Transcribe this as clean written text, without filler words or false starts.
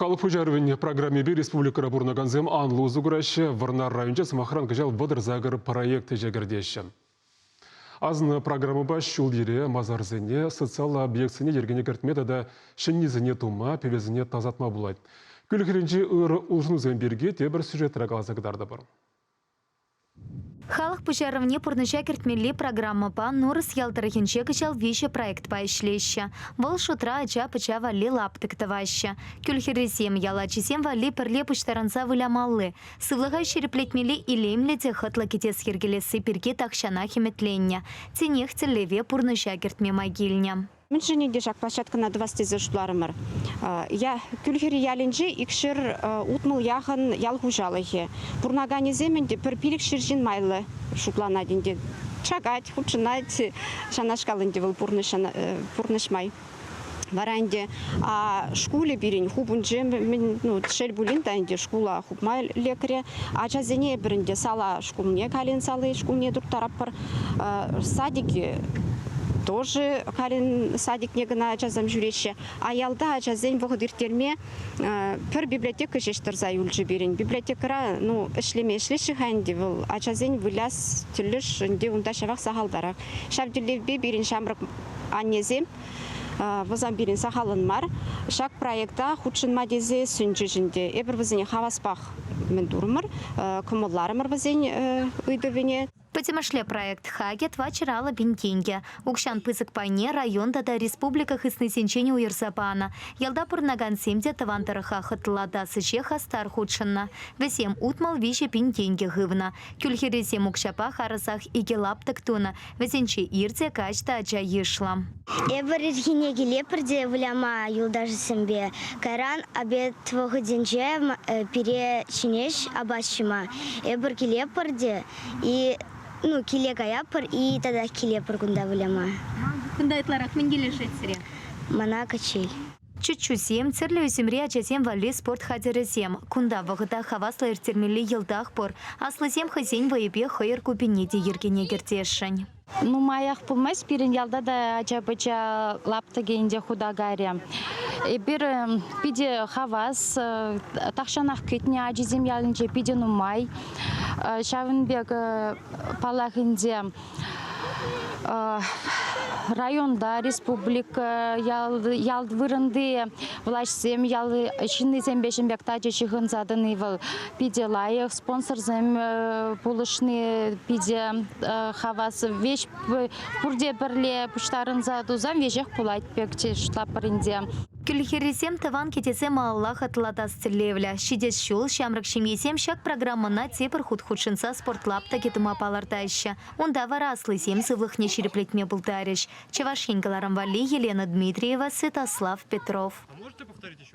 Халӑх пуҫарӑвӗн программипе республикӑра пурӑнакансем анлӑ усӑ кураҫҫӗ. Вӑрнар районӗнче, сӑмахран, кӑҫал 38 проект ӗҫе кӗртеҫҫӗ. Асӑннӑ программӑпа ҫул-йӗре, масарсене, социаллӑ объектсене йӗркене кӗртме тата ҫӗннисене тума, пӗвесене тасатма пулать. Кӳлхӗрринчи ырӑ улшӑнусем пирки тепӗр сюжетра каласа кӑтартӑпӑр. Халӑх пуҫарӑвне пурнӑҫа кӗртмелли программӑпа Нурӑс ял тӑрӑхӗнче кӑҫал виҫӗ проектпа ӗҫлеҫҫӗ. Вӑл шутра ача-пӑча валли лаптӑк тӑваҫҫӗ. Кӳлхӗррисем ял ачисем валли пӗрле пуҫтарӑнса вылямалли, сывлӑха ҫирӗплетмелли илемлӗ те хӑтлӑ кӗтес йӗркелесси пирки тахҫанах ӗмӗтленнӗ. Тинех тӗллеве пурнӑҫа кӗртме май килнӗ. Мӗншӗн ӗнтӗ ҫак площадкӑна тӑвас тесе шутларӑмӑр? Кӳлхӗр ялӗнче 260 яхӑн ял хуҫалӑхӗ. Пурӑнаканӗсем ӗнтӗ пӗр 500 ҫын майлӑ шутланать ӗнтӗ. Чакать, хутшӑнать, ҫанашкал ӗнтӗ вӑл пурнӑҫ май. Вара ӗнтӗ шкулӗ пирӗн хупӑнчӗ, ну, шел пулин та ӗнтӗ шкула хупма лекрӗ. Ачасене эпир ӗнтӗ сала шкулне, Калин сали шкулне турттаратпӑр. Садике тоже Калин садикне кӑна ачасем ҫӳреҫҫӗ. А ялта ачасен вӑхӑт ирттерме пӗр библиотека ҫеҫ тӑрса юлчӗ пирӗн. Библиотекӑра ну, ӗҫлеме ӗҫлеҫҫӗ-ха ӗнтӗ вӑл. Ачасен выляс тӗллӗш ӗнтӗ унта ҫавах сахалтарах. Ҫав тӗллевпе пирӗн ҫамрӑк аннесем вӗсем пирӗн сахалӑн мар. Ҫак проекта хутшӑнма тесе сӗнчӗҫ ӗнтӗ. Эпир вӗсене хаваспах мӗн турӑмӑр, кӑмӑлларӑмӑр вӗсен ыйтӑвне. Пӗтӗмӗшле проект хакӗ 450 пин тенкӗ. Укҫан пысӑк пайне район тата республика хыснисенчен уйӑрса панӑ. Ялта пурӑнакансем те тӑван тӑрӑха хӑтлӑлатас ӗҫе хастар хутшӑннӑ. Вӗсем 63 пин тенкӗ хывнӑ. Кӳлхӗррисем укҫапа харӑсах икӗ лаптӑк тунӑ. Вӗсенче ир те, каҫ та ача йышлӑ. Эпир ирхине килетпӗр те выляма юлташсемпе. Кайран обед вӑхӑтӗнче пире чӗнеҫ апат ҫима. Эпир килетпӗр те и ну, киле каятпӑр и татах килетпӗр кунта выляма. Кунта ытларах мӗн килӗшет сире? Мана качель. Чуччусем, тӗрлӗ ӳсӗмри ачасем валли спорт хатӗрӗсем. Кунта вӑхӑта хаваслӑ ирттермелли йӑлтах пур. Аслисем хӑйсен вӑйӗпе хӑйӑр купине те йӗркене кӗртесшӗн. Нумаях пулмасть пирӗн ялта та ача-пӑча лаптӑкӗ ӗнтӗ хута кайрӗ. Эпир питӗ хавас, тахҫанах кӗтнӗ ачисем ялӗнче питӗ нумай. Ҫавӑн пек, паллах ӗнтӗ, Районта, республика, ял, ял вырӑнти влаҫсем ял ҫыннисемпе ҫын пек тачӑ ҫыхӑнса тӑни вӑл питӗ лайӑх. Спонсорсем пулӑшни питӗ хавас. Веҫ пурте пӗрле пуҫтарӑнса тусан веҫех пулать пек шутлатпӑр ӗнтӗ. Кӳлхӗррисем тӑван кӗтесе малалла хӑтлатас тӗллевлӗ. Ҫитес ҫул ҫамрӑк ҫемьесем ҫак программӑна тепӗр хут хутшӑнса спорт лаптӑкӗ тума палӑртаҫҫӗ. Унта вара аслисем сывлӑхне ҫирӗплетме пултарӗҫ. Чӑваш Ен кӑларӑм валли Елена Дмитриева, Святослав Петров.